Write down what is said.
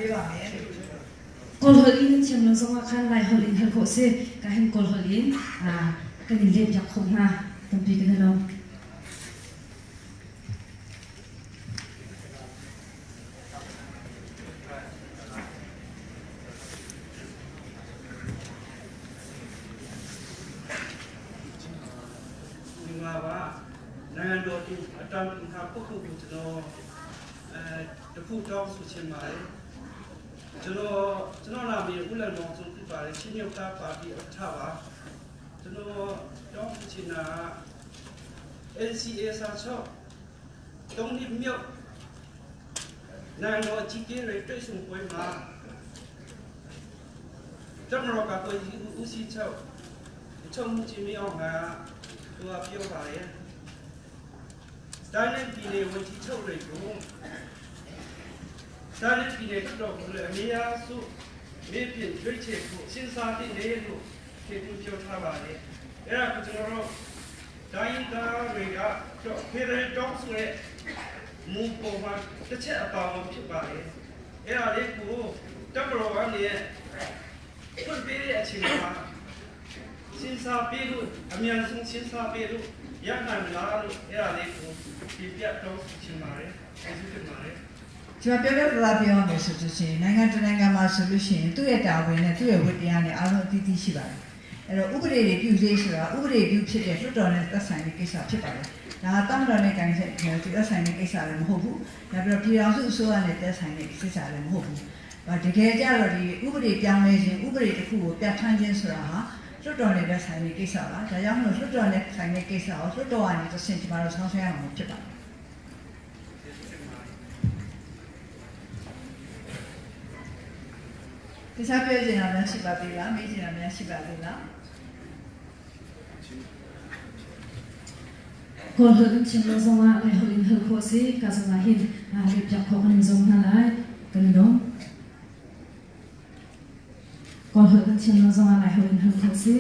ပေးပါမယ်လို့ Kawl holh in nan thiam lo zongah khan Lai holh in hal khawh si. Ka hin Kawl holh in kan in leh piak khawh hna. Tampi kan i lawm. မင်္ဂလာပါနိုင်ငံတော်သူအတံပင်ခါပုဂ္ဂိုလ်ကိုကျွန်တော်အဲတခုတောင်းဆိုချင်ပါတယ်ကျွန်တော်ကျွန်တော်နာမည်ဦးလန်မောင်ဆုံးဖြစ်ပါတယ်ချင်းမြတ်တာပါတီအထပါကျွန်တော်တောင်းဆိုချင်တာ NCA စာချုပ်တုံးနှစ်မြောက်နိုင်ငံတော်ကြီးကဲတွေတွေ့ဆုံပွဲမှာတမတော်ကကိုဦးစီးချုပ်ချုပ်မှုချင်းမြောက်ဟာသူကပြောပါတယ်တိုင်းနဲ့ပြည်နယ်ဝန်ကြီးချုပ်တွေကိုတိုင်းနဲ့ပြည်နယ်တော်တော်ကိုလည်းအများစုမြေပြင်ရွေးချယ်ဖို့စဉ်းစားတဲ့နေလို့ခေတ်ပြောထားပါတယ်အဲ့ဒါကကျွန်တော်တို့တိုင်းသားတွေကတော့ဖေရတောင်းဆိုတဲ့မူပေါ်မှာတစ်ချက်အပါဝင်ဖြစ်ပါတယ်အဲ့ဒါလေးကိုတမတော်ကနေဖွင့်ပေးတဲ့အချိန်မှာစဉ်းစားပေးလို့အမြန်ဆုံးစဉ်းစားပေးလို့ရနိုင်လားလို့အဲ့ဒါလေးကိုပြပြတောင်းချင်ပါတယ်ကျေးဇူးတင်ပါတယ် ကျွန်တော်ပြောပြသပြောရမယ်ဆိုလို့ရှိရင်နိုင်ငံတနိုင်ငံမှာဆိုလို့ရှိရင်သူ့ရဲ့တာဝန်နဲ့သူ့ရဲ့ဝတ္တရားနဲ့အားလုံးအသီးသီးရှိပါတယ်အဲ့တော့ဥပဒေတွေပြုစေးဆိုတာဥပဒေပြုဖြစ်တဲ့လွှတ်တော်နဲ့သက်ဆိုင်တဲ့ကိစ္စဖြစ်ပါတယ်ဒါကတမတော်နဲ့ကိုင်တဲ့ဒီသက်ဆိုင်တဲ့ကိစ္စလည်းမဟုတ်ဘူးနောက်ပြီးတော့ပြည်ထောင်စုအစိုးရနဲ့သက်ဆိုင်တဲ့ကိစ္စလည်းမဟုတ်ဘူးဒါတကယ်ကြတော့ဒီဥပဒေပြောင်းလဲခြင်းဥပဒေတစ်ခုကိုပြဋ္ဌာန်းခြင်းဆိုတာဟာလွှတ်တော်နဲ့သက်ဆိုင်တဲ့ကိစ္စပါဒါကြောင့်မလို့လွှတ်တော်နဲ့ဆိုင်တဲ့ကိစ္စကိုလွှတ်တော်ကနေတစ်ဆင့်ကျမတို့ဆောင်းဆွဲရမှာဖြစ်ပါတယ် တခြားပြောချင်တာများရှိပါသေးလားမေးချင်တာများရှိပါသေးလား Kawl holh kan thiam lo zongah Lai holh in hal khawh si. Ka zongah hin leh piak khawh kan in zong hna lai. Kan i lawm. Kawl holh kan thiam lo zongah Lai holh in hal khawh si.